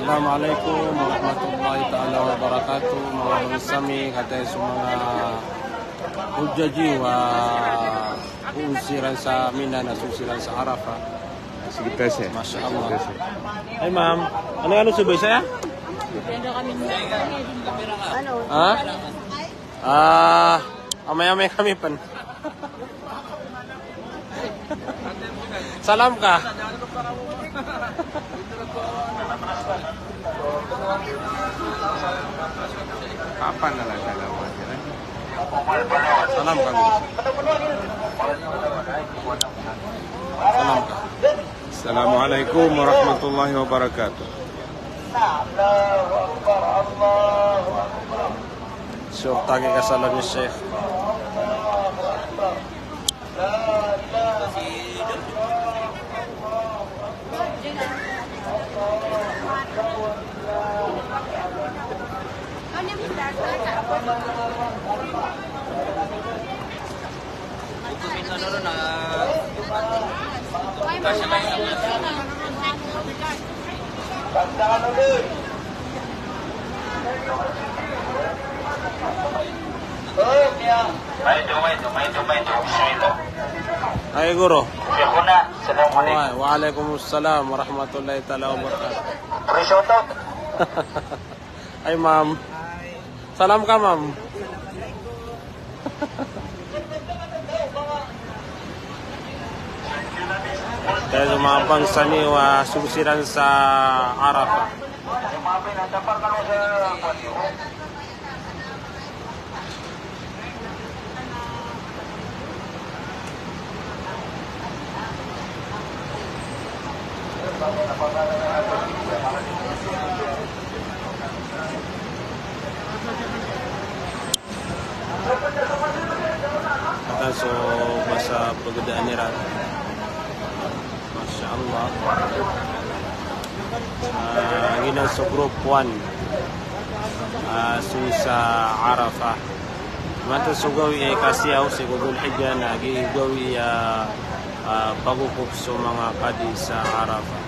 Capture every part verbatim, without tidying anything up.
Assalamu alaikum warahmatullahi taala wabarakatuh. Manga manga sami, kataya so manga hujjaj a, ah, on siran sa Mina na so siran sa Arafah. Sige, pese. Masha Allah. Pese. Hi, ma'am. Ano, ano, sabay saya? Ha? Ah, amay-amay kami pan. Salam ka. Kapan na lang salam ka? Salam kami. Salam ka. Assalamu alaikum warahmatullahi wabarakatuh. Sure ta ki kasalam i Sheikh. Ay, guro. Wa, wa alaikum salam warahmatullahi taala wabarakatuh. Ay, ma'am. Salam ka, ma'am. Tayo sa manga bangsa niyo, ah, so siran sa Arafah. Katan so basa pagdaan iran. Masha Allah. Ah, giyanan so group one. Ah, so sa Arafah. Mata so gawii a ikasiyaw sii ko Dhul Hijjah na gii gawii a, ah, pagokop so manga kadi sa Arafah.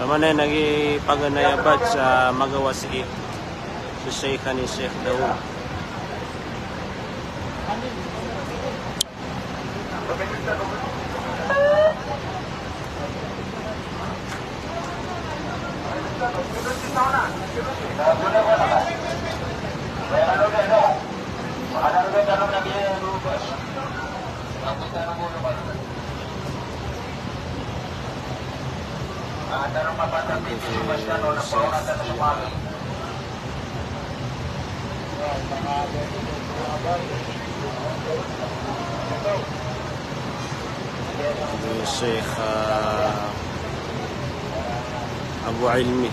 Sa manay na gii paganay a batch a magawa sii. So Sheikh ani Sheikh Daud. Sheikh, ah, Abu Ilmi.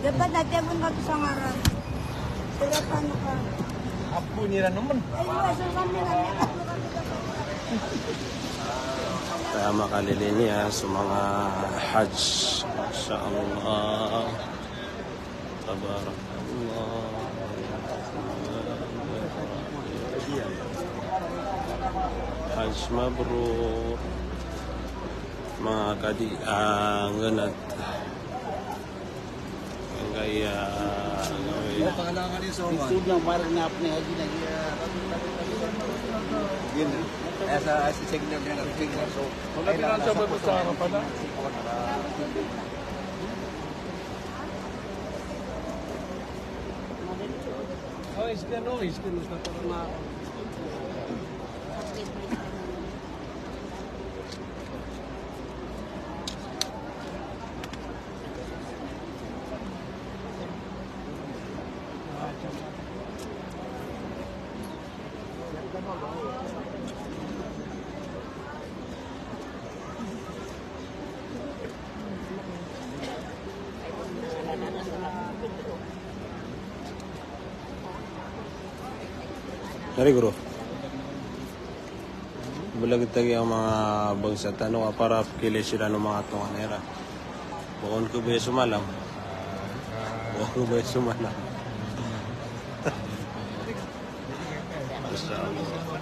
Dapat na tiyagon ka to sa ngaran. Sira pa ano ka? Apo nira naman. Ay, wala sa kami na. Tama ka, lilini, ah, sa mga Hajj. Masha Allah. Tabarakallah. Hajj mabrur. Mga kadi, ah, ngganat. Angkaya, ah, ano, eh. Pangalangan ni Soman. Isud ng marang na apne, Haji, na, ah, yun, eh. Asa, asa signal niya, signal. So, wala pinansa ba sa harapan na? Oh, iska, no, iska, no, sa tama. Nari guro. Blag ta giya manga bangsa tano a para pkilay siran o manga tonganay ra. Ba on ko baya so malam. Ba on ko baya so malam. Masha Allah.